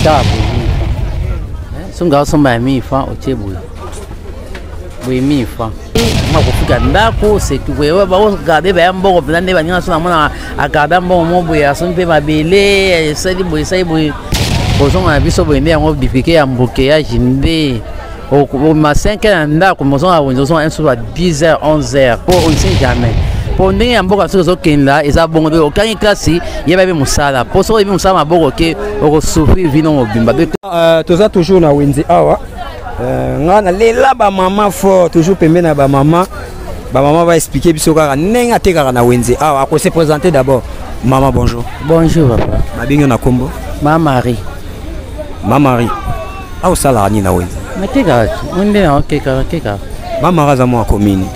Kaka boye soki osomba ya 1000 francs, otie boye boye 1000 francs, ma kofuta ndako setu boye. Baogarde baya mbongo mpenza nde baninga so namona agarda mbongo mo boye, asombi mpe mabele, esali boye, esali boye. Kozonga na biso boye nde yango difficulté ya embouteillage nde ma 5 heures na ndako, mozonga wenze, ozonga un soir 10 heures, 11 heures, po on ne sait jamais, po ndenge ya mboka soki ozokenda eza bongo. Mpe okangi klasi, yeba mpe mosala, po soki oyebi mosala maboko ke okosouffrir vino mobimba. Toza toujours na wenze awa. Nga nalela bamama fort, toujours pembeni na bamama. Bamama baexpliquer biso kaka ndenge atekaka na wenze awa. Akose présenter d'abord. Mama, bonjour. Bonjour, papa. Babengi yo na kombo? Ma Marie. Ma Marie, awa osalaka nini na wenze? Natekaka nde, naokeka, natekaka. Ma Marie aza mwa komini?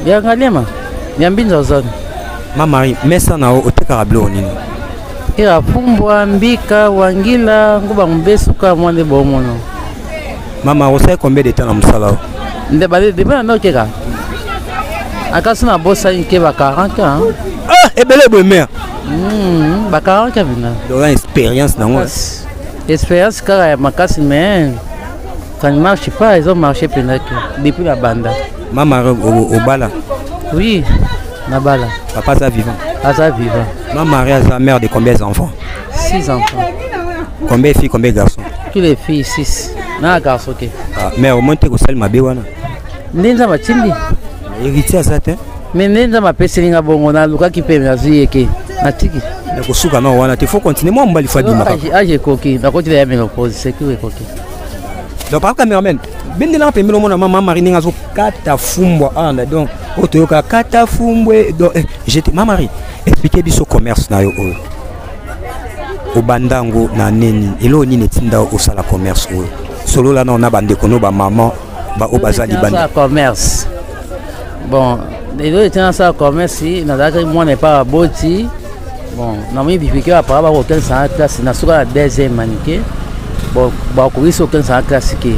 Ya Ngaliema, ya Mbinza zone. Ma Marie, mesa na yo otekaka biloko nini? Tekaka fumbwa, mbika, wangila, nguba, mobesuka, mwa nde bomono. Mama, osali combien de temps na mosala oyo? Nde depuis na okeka akasi na bosani ke ba 40 ans. Ah, ebele boye, mare? Ba 40 ans bina. Donc expérience nango? Expérience kaka ya makasi, mais ça ne marche pas, ezo marché mpenza te depuis la banda. Mama, obala? Oui, nabala. Papa aza vivant? Aza vivant. Ma Marie aza mère de combien d'enfants? Six enfants. Combien de filles, combien de garçons? Tous les filles, six, na garçon te. Ah, mais au moins te kosali mabe wana. Nde Nzambe atindi. Héritier aza te? Mais nde Nzambe apeseli nga bongo, nalukaki mpe nazwi ye ke natiki. Na kosuka na wana te, faut continuer. Mwa mobali faut abima kaka. Âge ekoki, nakotila ya ménopause, secours ekoki. Donc papa cameraman, bendelanga pembeni, omona mama Marie ndenge azokata fumbwa anda. Donc oyo toyoka kata fumbwe. Donc j'étais mama Marie, explique biso commerce na yo oyo obanda yango na nini, eloko nini etinda osala commerce oyo. Solola nao na bandeko no bamama baoyo baza libanda. Commerce, bon, eloko etinda nasala commerce, nazalaki mwana epa baboti. Bon, namoni difficulté, bapapa bakokendisa na classe, nasuka na deuxième manike. Bon, bakokisi kokendisa na classe ke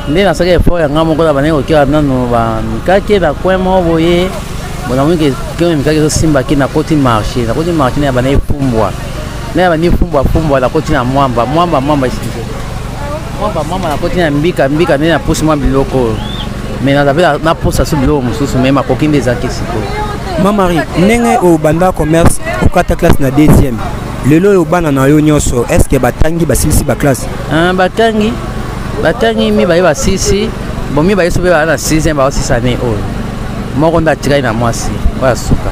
nde nasalaki effort ya nga moko na bandaki kokela nano bamikake na coin moko boye. Bon, namoni ke keme mikake ezosimbaki, nakoti marché, nakoti marché na ya bandaki fumbwa, na ya bandi fumbwa fumbwa, nakoti na mwamba mwamba mwamba, excuse, mwamba mwamba, nakoti na mbika mbika, nde napusi mwa biloko oyo. Mais naza mpe naposa so biloko mosusu, mais makoki nde ezalaki sikoyo. Ma Marie, ndenge obanda commerce, okata classe na deuxième, lelo oyo bana na yo nyonso, est ce que batangi, basilisi baclasse? Batangi, batangi, mibale basilisi. Bon, mibale so mpe baa na sixième, baosisa année oyo. Moko nde atikali na mwasi oyo asuka.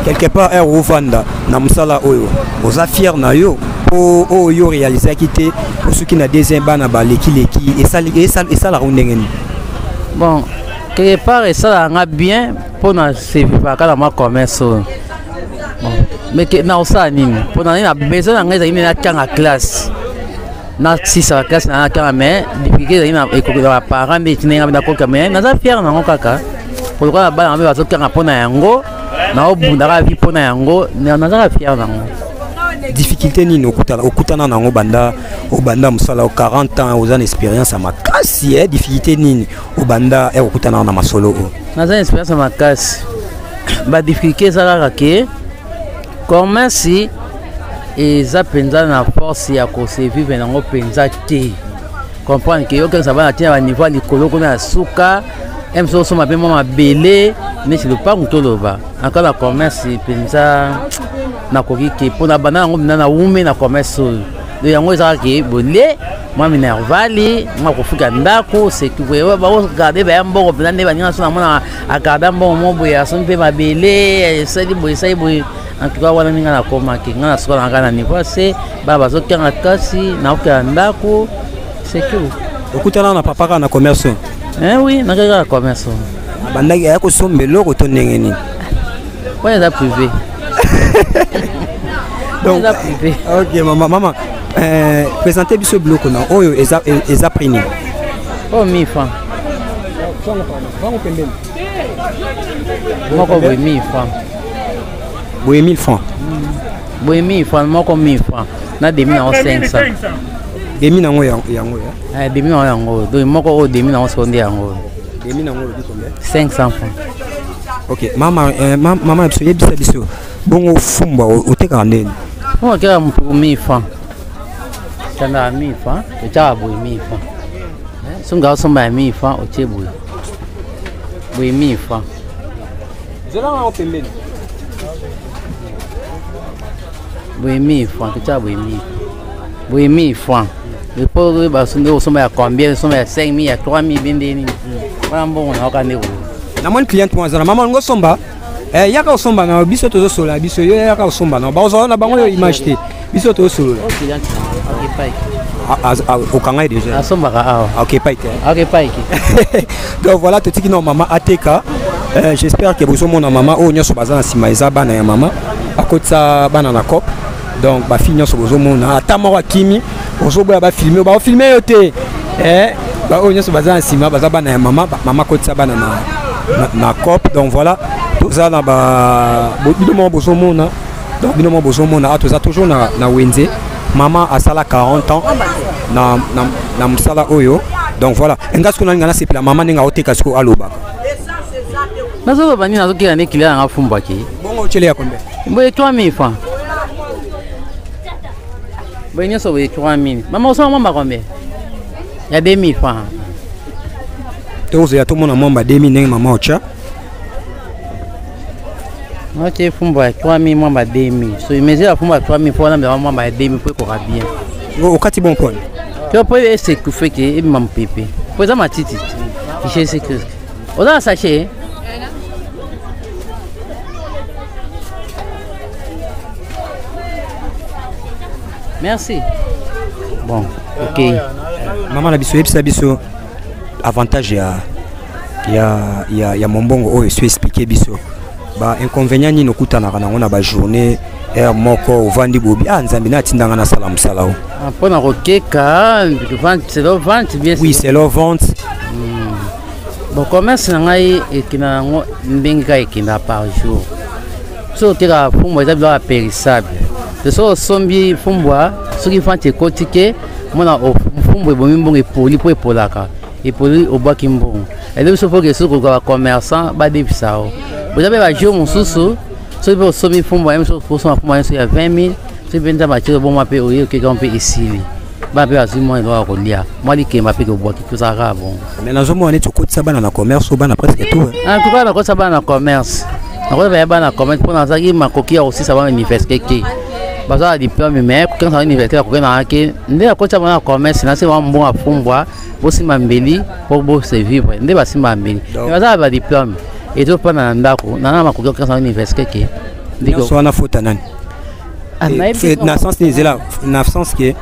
Quelque part heure ovanda na mosala oyo, oza fier na yo mpo oyo yo réalisaki te, po soki na deuxième bana balekileki, esalaka ndenge nini? Bon, quelque part esalaka nga bien mpo na survivaka na mwa commerce oyo. Bon, mais na osala nini? Mpo na nini na besoin na ngai ezali nde natanga classe, nasisaka classe na natanga, mais difficulté ezali na ekoki na baparent nde etinda ngai nakoka. Mais naza fier nango kaka po lokola bana mpe bazotanga mpo na yango, naobundaka vie mpo na yango, nazaka fier nango. Difficulté nini okutana nango banda obanda mosala? 40 ans, oza na expérience ya makasi. Difficulté nini obanda okutana na masolo oyo? Naza na expérience ya makasi. Badifficulté eza kaka ke commerce eza mpenza na force ya kosurvivre nango mpenza te. Comprendre ke yokengisa bana ntina baniveau ya likolo kuna ya suka mso osomba mpe mwa mabele neti lopangu. Toloba anka na commerce mpenza nakoki ke mpo na banda yango mpenza nawume na commerce oyo. Donc yango ezalaka ke bolie mwa minerval, mwa kofuka ndako, secours. Baogarde baya mbongo mpenza nde baninga so namona agarda mbongo mo boye, asombi mpe mabele, esali boye, esali boye. En tout cas wana ndenge nakomaki, ngai nasuka na ngai na niveau ase, bana bazokanga kasi naokela ndako, c'est tout. Okutana na papa kaka na commerce oyo? Eh oui, nakaki kaka commerce oyo. Abandaki aya kosomba eloko to ndenge nini? Wana eza privé. Donc eza privé. Ok mama, mama présente biso biloko na oyo eza, eza prix nini? Oyo 1000 francs. Moko boye 1000 francs. Boye 1000 francs. Boye 1000 francs, moko 1000 francs na demi nango 500. Demi nango yango ya? Eh, demi nango yango. Donc moko oyo demi nango soko nde yango. Demi nango olobi combien? 500 francs. Ok mama, mama biso yebisa biso bongo fumbwa otekaka ndeni? Fumbwa otekaka 1000 francs. Tandaka 1000 francs, otiaka boye 1000 francs. Soki osomba ya 1000 francs otie boye. Boye 1000 francs. Zela ngo pembeni. Boye 1000 francs, totiaka boye 1000. Boye 1000 francs. Po oyeba nde osomba ya combien, osomba ya 5000, ya 3000, be nde nini. Wana mbongo na yoka nde boye. Namoni cliente moko azala mama ngo somba. Eh, yaka osomba na biso, tozosolola biso, yo yaka osomba na bazala na bango yo image te, biso tozosolola. Oyo cliente na nga, ake paiki. Okanga ye déjà. Asombaka awa. Ok, pai te. Ake paiki. Donc voilà, totiki na mama ateka. J'espère que bozomona mama oyo nyonso baza na nsima eza bana ya mama, akotisa bana na cop. Donc bafille nyonso bozomona, ata moko akimi, ozoboya bafilme, baofilme yo te. Baoyo nyonso baza na nsima baza bana ya mama, mama akotisa bana na cop. Donc voilà, toza na ba bino moko bozomona. Donc bino moko bozomona awa toza toujours na wenze. Mama asala 40 ans na mosala oyo. Donc voilà, nga sikoyo nalinga nasepela mama ndenge aoteka sikoyo alobaka. Nazoloba nini? Nazokela nde client nanga fumbwaki. Bongo otyele ya combien? Boye 3000 francs. Boye nyonso boye 3000. Mama, osomba mwamba combien? Ya 2000 francs. Tozela tomona mwamba 2000 ndenge mama otya. Otie fumbwa ya 3000, mwamba 2000. So mesure ya fumbwa ya 3000 mpo wana mbela mwamba ya 2000 mpo ekoka bien. Okati bon pone. To mpo esekufe ke ebima mopepe mpo eza matiti te. Jésus Christ, oza na sachet? Merci. Bon, ok. Mama na biso, yebisa biso avantage ya mombongo oyo. Eso explique biso ba inconvénient nini okutanaka nango na bajournée, heure moko ovandi bobi, ah Nzambe na atindanga nasala mosala o. Mpona kokeka vente, selon vente bien. Oui, selon vente. Bon, commerce na ngai ekenda yango ndenge kaka ekenda par jour. Soki otekaka fumbwa, eza biloko ya périssable te. Soki osombi fumbwa, soki vente ekoti ke mona fumbwa ebomi mbongo, epoli mpo epolaka, epoli, obwaki mbongo. Eza biso faut que soki koluka bacommerçant badebisa o boza mpe bajour mosusu. Soki mpe osombi fumbwa ye, soki osomba fumbwa nyonso ya 20 000, soki mpe Nzambe atie obomwa mpe oye okeka mpe esili, bana mpe bazwi mwa eloko ya kolia, mwa likemba mpe kobwaki, tozalaka bongo. Mais nazomona neti okotisa bana na commerce, o bana presque tout. En tout cas nakotisa bana na commerce, nakotisa baya bana na commerce mpo nazalaki makoki ya kosisa bana université te. Baza na diplôme, mais kokendisa université nakokendaka ke nde nakotisa bana na commerce. Nasi mwa mbongo afumbwa, bosimba mbeli mpo bose vivre nde basimba mbeli. Mais baza na badiplôme, ezopanda na ndako nana makoki kokendisa université ke. Nyonso wana faute nani? Na sens nini? Ezela na sens ke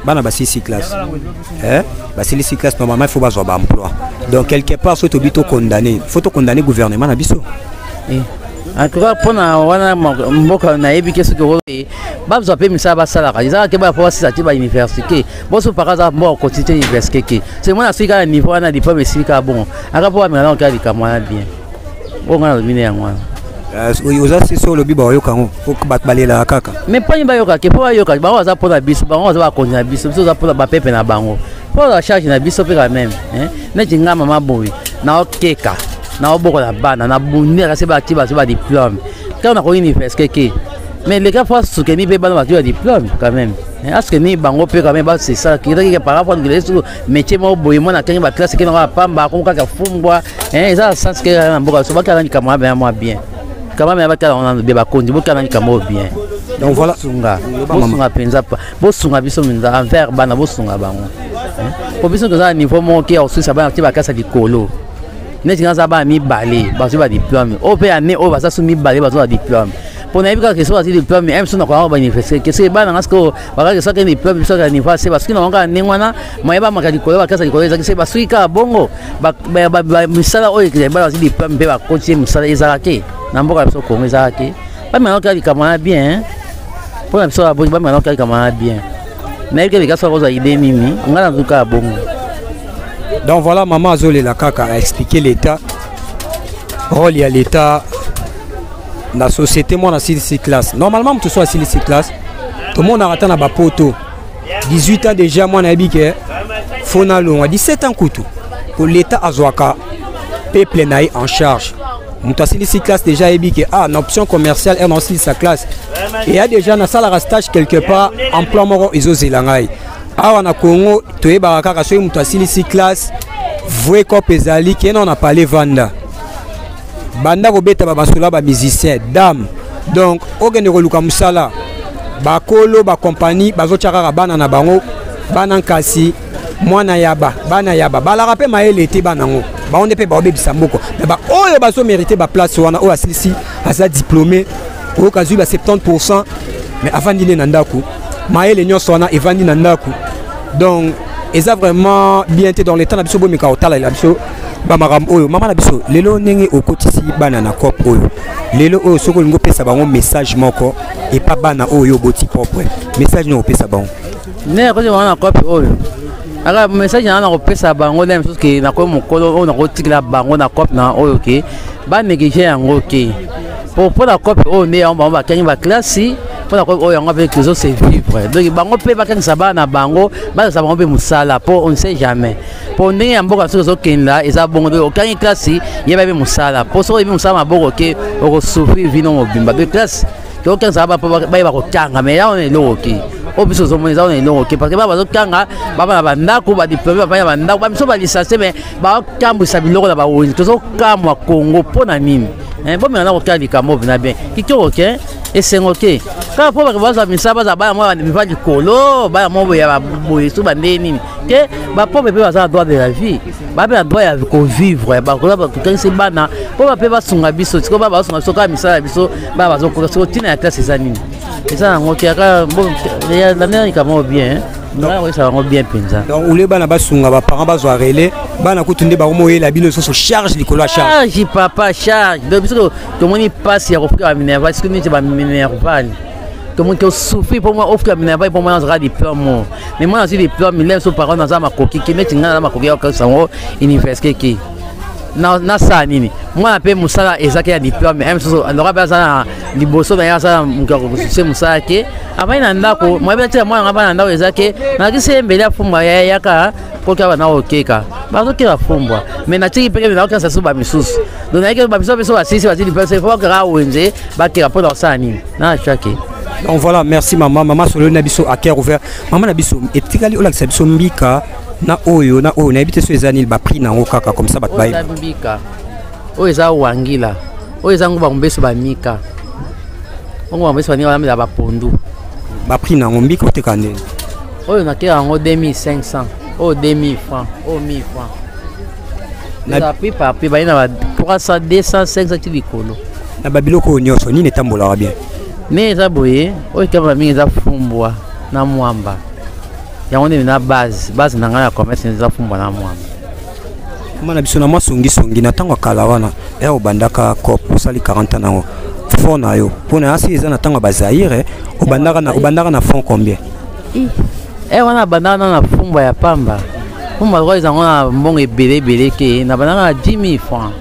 bana basilisi classe, eh? Basilisi classe, normalement il faut bazwa baemploi. Donc quelque part soki tobi tocondamner, faut tocondamner gouvernement na biso. En tout cas mpona wana mboka nayebi ke soki bazwa mpe misala basalaka, ezalaka ke baya po basisa te bauniversité. Boso paka aza mboka koti te université ke soki mwana soki kaka niveau wana diplôme esili kaka bongo, aka mpo bameka nano kaka likambo wana bien. Oyo ngai nalobi nde yango wana. Oza sisi olobi baoyoka yango, bato balelaka kaka. Mais mponi bayoka ke mpo bayoka, bango baza mpona biso, bango baza bakonzi na biso, biso oza mpona bapepe na bango, mpo bazwa charge na biso mpe quand même. Neti nga mama boye naokeka, naobokola bana, nabundi kasi bati bazwi badiplôme ntango nakoki université ke, mais leka fo asukeni mpe bana bazwi badiplôme quand même, asukeni bango mpe quand même basesala ezaki par rapport à métier moko boye. Mwana akengi baclasse ke nango apamba akomi kaka fumbwa, eza na sens ke na mboka so bakala likambo wana mwa bien kama me bakala wana be bakonzi bokala likambo oyo bien. Donc voilà. Bosunga, bosunga mpenza, bosunga biso mpenza envers bana, bosunga bango po biso toza na niveau moko ke ya kosilisa bana tie bakasa likolo. Neti nga aza bana mibale bazwi badiplôme oyo mpe ane oyo baza so mibale bazwa badiplôme. Mpo nayebi kaka keso azwi diplôme m so nakoyaka bauniversité keso ebana nga sikoyo bakaka keso akende diplôme biso kaka niveau ase basuki na bango kaka ndenge wana moye bamaka likolo bakasa likolo ezalaki se basuki kaka bongo misala oyo bana bazwi diplôme mpe bakoti ye mosala ezalaka te na mboka na biso Kongo ezalaka te. Bamema kaka likambo wana bien mpo na biso bamema kaka likambo wana bien. Nayebi ke likaso akozwa idée nini, ngai nazwi kaka bongo. Donc voilà, maman azolela kaka a expliquer l'état, rôle ya l'état na société. Mwana asilisi classe, normalement moto so asilisi classe, tomonaka ata na bapoto 18 ans déjà, mwana ayebi ke fo nalongwa 17 ans kutu, po l'état azwaka peuple na ye en charge. Moto asilisi classe déjà ayebi ke ah, na option commerciale ere naosilisa classe, eya déjà nasalaka stage quelque part, emploi moko ezozela ngai. Awa na Congo toyebaka kaka soki moto asilisi classe, vrai cop ezali ke na pale vanda banda kobeta bamasolo ya bamusicien dame. Donc okende koluka mosala, bakolo bakompagnie bazotya kaka bana na bango, bana nkasi, mwana yaba, bana yaba balaka mpe mayele te. Bana yango bango nde mpe baobebisa mboka. Me baoyo bazomérite baplace wana, oyo asilisi, aza diplômé, oyo kazwi ba 70, mais avandi nde na ndako, mayele nyonso wana evandi na ndako. Donc eza vraiment bien te. Dans l'état na biso, bomeka kotalela biso bamakambo oyo. Mama na biso, lelo ndenge okotisi bana na cop oyo, lelo oyo soki olingi opesa bango message moko epa bana oyo oboti propre, message nini okopesa bango? Nde nakoti bango na cop oyo, aka message na nga nakopesa bango nde mosusu ke nakoyi mokolo oyo nakotikela bango na cop na oyo ke banéglige yango ke mpo na cop oyo nde yango bango bakangi baklasi, mpo na cop oyo yango mpe tozo se vivre. Donc bango mpe bakangisa bana na bango, bazasa bango mpe mosala, mpo on ne sait jamais, mpo ndenge ya mboka soki ozokenda eza bongo. Donc okangi klasi, yeba mpe mosala, mpo soki oyebi mosala maboko ke okosouffrir vino mobimba. Mpe klasi tokokangisa ba bayeba kotanga, mais eza wana eloko te oyo biso ozomona, eza wana eloko te, parce que bana bazotanga, baba na bandako, badiplome bafandi na bandako, bamiso balicencie, mais bakambwisa biloko na bawenzi. Tozokamwa Congo mpo na nini? Bomela na kotala likambo mpena bien kitoko ke esengo te kaka mpo bato bazwa misala, bazwa bana moko miva likolo, bana moko ya boye so bandenge nini te. Bapauvre mpe baza na droit de la vie, bape na droit ya kovivre. Bakotangisi bana mpo bape basunga biso. Sikoyo bana basunga biso kaka misala ya biso, bana bazokoka. Sikoyo ntina ya classe eza nini? Eza yango te. Aka landela likambo bien, nakoyesa bango bien mpenza. Donc ole bana basunga, baparent bazwa relais, bana kutu nde bakomoyela bino lisusu charge likolo ya charge. Charge papa, charge. Donc biso tomoni mpasi ya kofuka baminerval, soki neti baminerval tomoni tosouffrir mpo mwa ofuka minerval, mpo mwana azalaka diplôme. Mais mwana azwi diplôme le so parent naza makoki ke neti ngai naza makoki ya kokokisa yango université ke nasala nini? Mwana mpe mosala ezaki ya diplôme m mosusu loka mpe aza na liboso na ye, aza na moto ya kokosuse mosala ke avandi na ndako. Moyebi natika mwana nga bana na ndako, eza ke nalakisi ye mbeli afumbwa yaka koki bana kokeka, bazokeka fumbwa, mais natiki mpe nakokesa so bamisusu. Donc nayaki bamisusu biso basilisi bazwi diplôme, fo bakeka wenze, bakeka mpo na kosala nini na chake. Donc voilà, merci mama. Mama sololi na biso à cœur ouvert. Mama na biso, etikali olakisa biso mbika na oyo na oyo, nayebi te so eza nini, baprix nango kaka comme ça bato bayebi. Mbika oyo eza wangila, oyo eza nguba mbeso bamika, ongo bambeso baninga bamela bapondu. Baprix nango, mbika oteka ndeni? Oyo nakeka yango 2500, oyo 2000 francs, oyo 1000 francs. Na prix par prix, baye na ba 300, 200, 500 ti likolo. Na babiloko oyo nyonso, nini etambolaka bien? Ndenge eza boye, oyo etambola mingi eza fumbwa na mwamba. Yango nde na base na ngai ya commerce eza fumbwa na mwamba. Mama na biso, na mwa songisongi, na ntango ya kala wana ya obandaka cop, osali 40 ans nango, fond na yo mpo na asi eza na ntango ya bazaire, obandaka na fond combien? E wana bandaka na fumbwa ya pamba, fumbwa lokola ezango na mbongo ebele ebele ke na bandaka na 10 000 francs.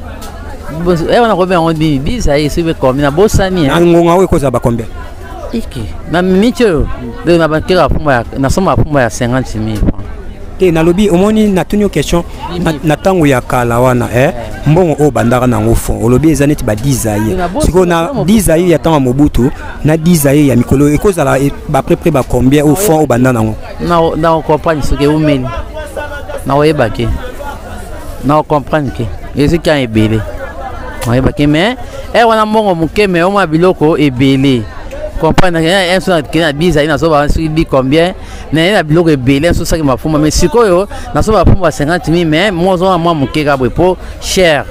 E wana kobe yango nini 10 aye soki combien, na bosani. Na ngonga oyo ekozala ba combien? Iki na miniti oyo, donc na bakeka fumbwa ya nasomba fumbwa ya 50 000 francs. Te, nalobi omoni, natuni yo question na ntango ya kala wana, mbongo oyo bandaka nango fond, olobi eza neti ba 10 zaire. Sikoyo na 10 zaire ya ntango ya Mobutu na 10 zaire ya mikolo, ekozala baprès ba combien au fond oyo banda nango? Na comprendre soki eumeli, nakoyeba ke na comprendre ke eziki ya ebele, nakoyeba ke. Mais ere wana mbongo moke, mais omwa biloko ebele, comprendre so nakende na 10 aye nazoba soki di combien, naye na biloko ebele so osaki mafumba. Mais sikoyo nasoba mafumba 50 000, mais mwa ozonga mwa moke kaka boye mpo cher,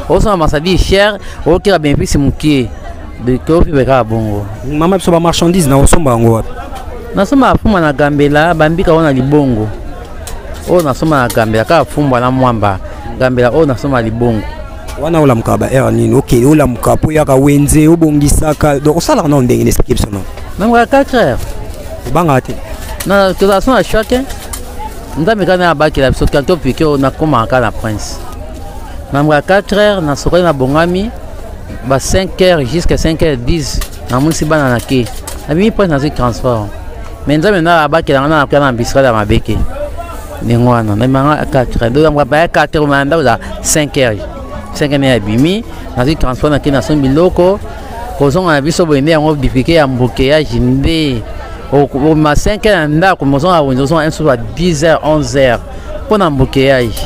osomba marchandise cher, okeka bénéfice moke. Toyoki kaka bongo. Mama, biso bamarchandise na osomba yango wapi? Nasomba fumbwa na Gambela, bambika oyo na libongo. Oyo nasomba na Gambela kaka fumbwa na mwamba Gambela, oyo nasomba libongo. Wana olamukaka ba heure nini? Oke, olamuka mpo oyaka wenze, obongisaka, donc osalaka nao ndenge nini? Explique biso nao. Namukaka 4 heures. Obangaka te? Na tozala so na choc, Nzambe kaka na abakela biso kanto pike oyo. Nakomaka kaka na prince, namukaka 4 heures, nasokoli, nabongami ba 5 heures jusqu'à 5 heures 10, namonisi bana na ke nabimi prince, nazwi transport. Mais Nzambe na abakelanga na nakuya na ambisrade ya mabeke ndenge wana. Nabimanga 4 heures, donc baya 4 heures ma ndako eza 5 heures, 5 heures abimi, nazwi transport, nake nasombi biloko. Kozonga na biso boye nde yango difficulté ya embouteillage nde ma 5 heures na ndako, mozonga wenze, ozonga un soir 10 heures, 11 heures mpo na embouteillage.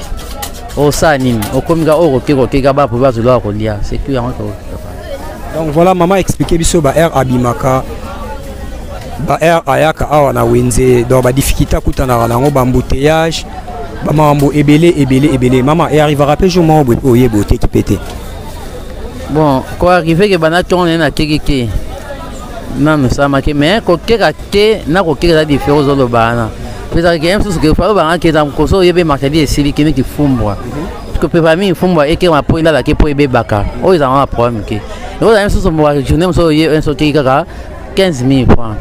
Osala nini? Okomi ka oyo koke kokeka bapo bazoloka kolia, c'est tout yango. Donc voilà, mama expliqué biso ba heure abimaka, ba heure ayaka awa na wenze, donc badifficulté akutanaka nango, baembouteillage, bamakambo ebele ebele ebele. Mama, e arrivera mpe jour moko boye mpe oyeba oteki mpe te? Bon, koarrive ke banda ntongo naye nateki te, nanu esalamaki. Mais kokeka te na kokeka eza différent. Ozoloba wana ezalaka ye mosusu ke falobanga ke eza koso oyebi marchandise esili, kende kifumbwa kopepala mingi, fumbwa ekema mpo elalaki mpo ebebaka. Oyo ezalaka na problème ke ekozala mosusu journée mosusu oye so oteki kaka 15 000 francs.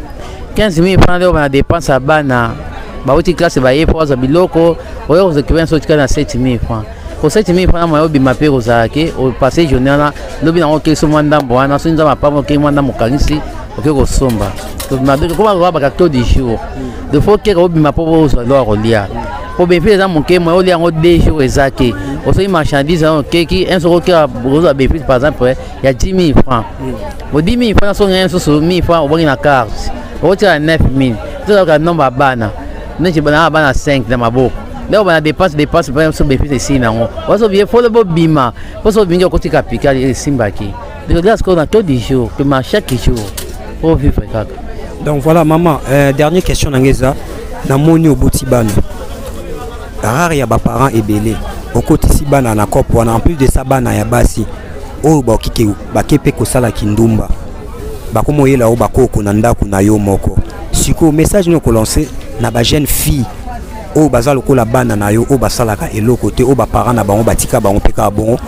15 000 francs nde obana dépense ya bana bauti classe, baye mpo bazwa biloko. Oyo kozokipe so otikali na 7 000 francs. Ko 7 000 francs moya obima mpe kozala ke opasse journée wana, lobi nango okei so mwa ndambo wana. Soki Nzambe apambo, okei mwa ndambo, okangisi, okoki kosomba. Koma baka taux du jour de faut keka obima mpo ozwa eloko ya kolia, po bénéfice eza moke. Moya olia yango 2 jours eza te. Osoki marchandise wana, okeki un soko, okeka, ozwa bénéfice par exemple ya 10 000 francs. Bo 10 000 francs, soki ngai mosusu 1000 francs obongi na carte, okotika 9 000. Tozalaka nombre ya bana neti bana bana 5 na maboko nde bana dépense dépense mpe so bénéfice esili nango. Waso bie folo bobima mpo so obingi okotika pika esimbaki. Donc sikoyo na taux du jour pema chaque jour po vivre kaka. Donc voilà, maman, dernière question na ngai eza: namoni oboti bana, rare ya baparent ebele okotisi bana na cope wana. En plus de ça, bana ya basi oyo bakike bake mpe kosala kindumba, bakoma oyela oyo bakoko na ndako na yo moko. Sikoyo message nini okolance na bajeune fille oyo baza lokola bana na yo, oyo basalaka eloko te, oyo baparent na bango batika bango mpe kaka bongo,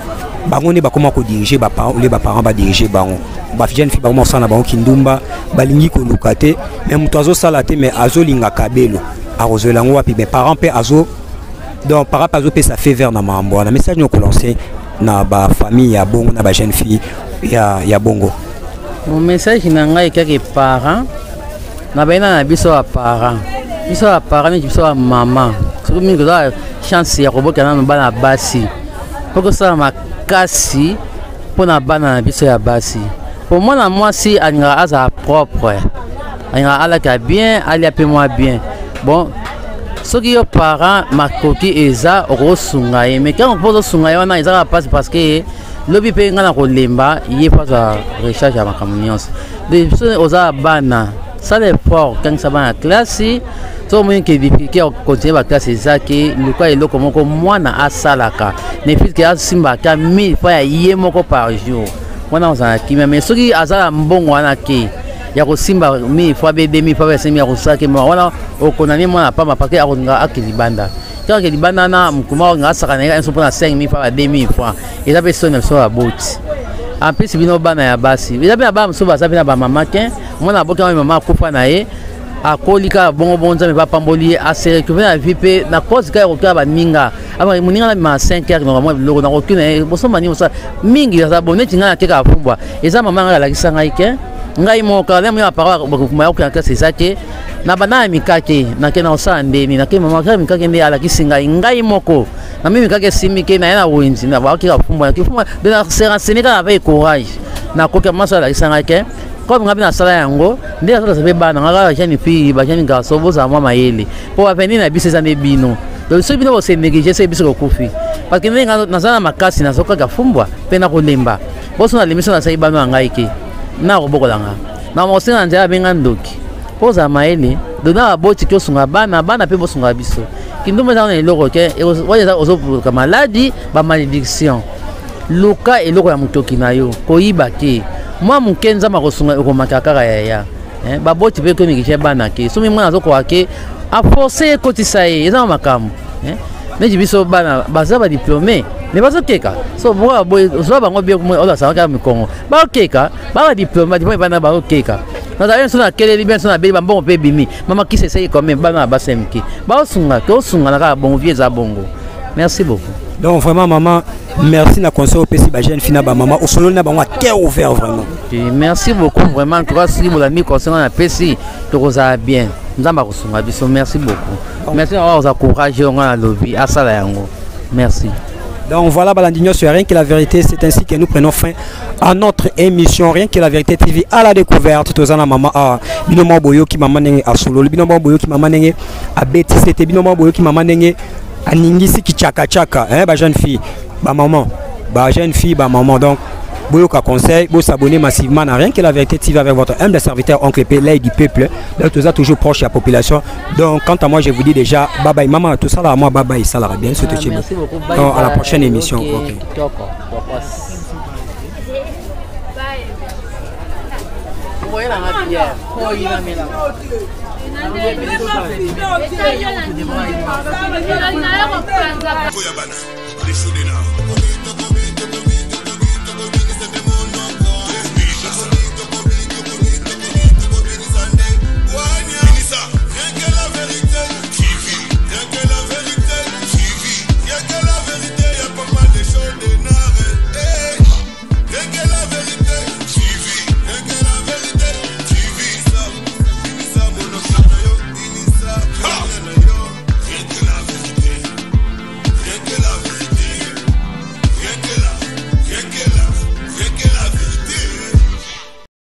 bango nde bakoma kodirige baparent olie baparent badirige bango? Bajeune fille bakoma kosala na bango kindumba, balingi koluka te, mais moto azosala te, mais azolinga kabelo, akozwela yango wapi? Mais parent mpe azo, donc parent mpe azopesa feu vert na makambo wana. Message nini okolance na bafamille ya bongo, na bajeune fille ya bongo? Mon message na ngai kaka parent na bayina na biso ya parent, biso ya parent neti biso ya mama, soki mingi toza chance ya kobokela nano bana basi, mpo kosala makasi mpo na bana na biso ya basi. Po mwana mwasi alingaka azala propre, alingaka alata bien, alia mpe mwa bien. Bon, soki yo parent makoki eza, okosunga ye. Mais ntango mpo ozosunga ye wana, eza kaka mpasi, parce que lobi mpe ngai na kolemba ye mpo azwa recharge ya makambo nyonso. Biso oza bana, sala effort, kangisa bana classe. So omoni ke difficulté ya kocontinue baclasse eza ke, luka eloko moko mwana asalaka, ne fût que asimbaka 1000 fois ya ye moko par jour, wana ozala na kimia. Mais soki aza na mbongo wana ke ya kosimba 1000 fois be 2000 fois be ya kosala ke wana, okondane mwana pamba, parce que akolinga ake libanda. Kaka ke libanda wana, mokuma olinga asaka na ye so mpona 5000 fois ba 2000 fois, eza mpe soni na biso ya boti. En plus, bino bana ya basi, eza mpe na bana mosusu baza mpe na bamama ke mwana aboki yango, mama akufa na ye, akoli kaka bongo bongo. Nzambe bapamboli ye, ase retrouve na vie mpe na cause kaka ya kokela baninga. Moninga na bima 5 heures noko mwa biloko nakoki na ye bosomba nini, mosala mingi aza bon. Neti ngai nakeka afumbwa, eza mama ngai alakisa ngai ke ngai moko kaka lemo ya parole ya kokenda classe eza te. Na banda ya mikake, nake na kosala ndeni, nake mama kaka mikake nde alakisi ngai, ngai moko na mi mikake esimbi ke naye na wenzi na bakeka fumbwa, nake fumbwa de na se renseigner kaka avec courage. Nakoki mama alakisa ngai ke comme ngai mpe nasala yango nde nasalasa mpe bana ngai kaka. Jeune fille, bajeune garçon, bozala mwa mayele mpo avenir na biso eza nde bino. Donc soki bino bose néglige, soki biso kokufi, parce que ndenge naza na makasi, nazokaka fumbwa mpe nakolemba boso, nalembi so nasali bano ya ngai ke nakobokola nga na mosenga na nzela abenga ndoki. Mpo ozala mayele, dona baboti ke osunga bana, bana mpe bosunga biso. Kindumba eza na eloko ke wana eza ozoluka maladi, bamalédiction. Luka eloko ya motoki na yo, koyiba te. Mwa moke Nzambe akosunga, ekomata kaka yaya. Eh, baboti mpe koneglige bana ke soki mwana azokoka ke aforce ekotisa ye, eza makambo. Eh, neti biso bana baza badiplome me bazokeka, so ozwa bango bien, ozasanga kaka mikongo bakokeka, ba badiplome badiplome bana bazokeka. Nazali so nakeleli bien, so nabeli bambongo mpe ebimi, mama kisi esali quand même, bana basi ya mike baosunga, toosungana kaka bongo, vie eza bongo. Merci beaucoup. Donc vraiment maman, merci na conseil opesi ba jeune fille na ba maman, osololi na bango à cœur ouvert vraiment. Et merci beaucoup vraiment, en tout cas soki bolandi conseil nga napesi, tokozala bien, Nzambe akosunga biso. Merci beaucoup, merci na oza courage oyo nga nalobi asala yango. Merci. Donc voilà, balandi nyonso, rien que la vérité, c'est ainsi que nous prenons fin à notre émission Rien que la vérité TV à la découverte. Tozana mama a bino mwa boyoki mama ndenge asololi, bino mwa boyoki mama ndenge abetisi te, bino mwa boyoki mama ndenge aningisi kichaka-chaka, hein, ba jeune fille, ba maman, ba jeune fille, ba maman. Donc boyoka conseil, bo s'abonner massivement à Rien que la vérité TV avec votre humble serviteur Oncle P, l'œil du peuple. Donc tout ça toujours proche de la population. Donc quant à moi, je vous dis déjà bye bye maman, tout ça là moi bye bye, ça là bien sûr. Ah, merci beaucoup. Bye. Donc à la bye. Prochaine émission. Ok. Ok. Kitoko. Tokos. Oyo ya bana.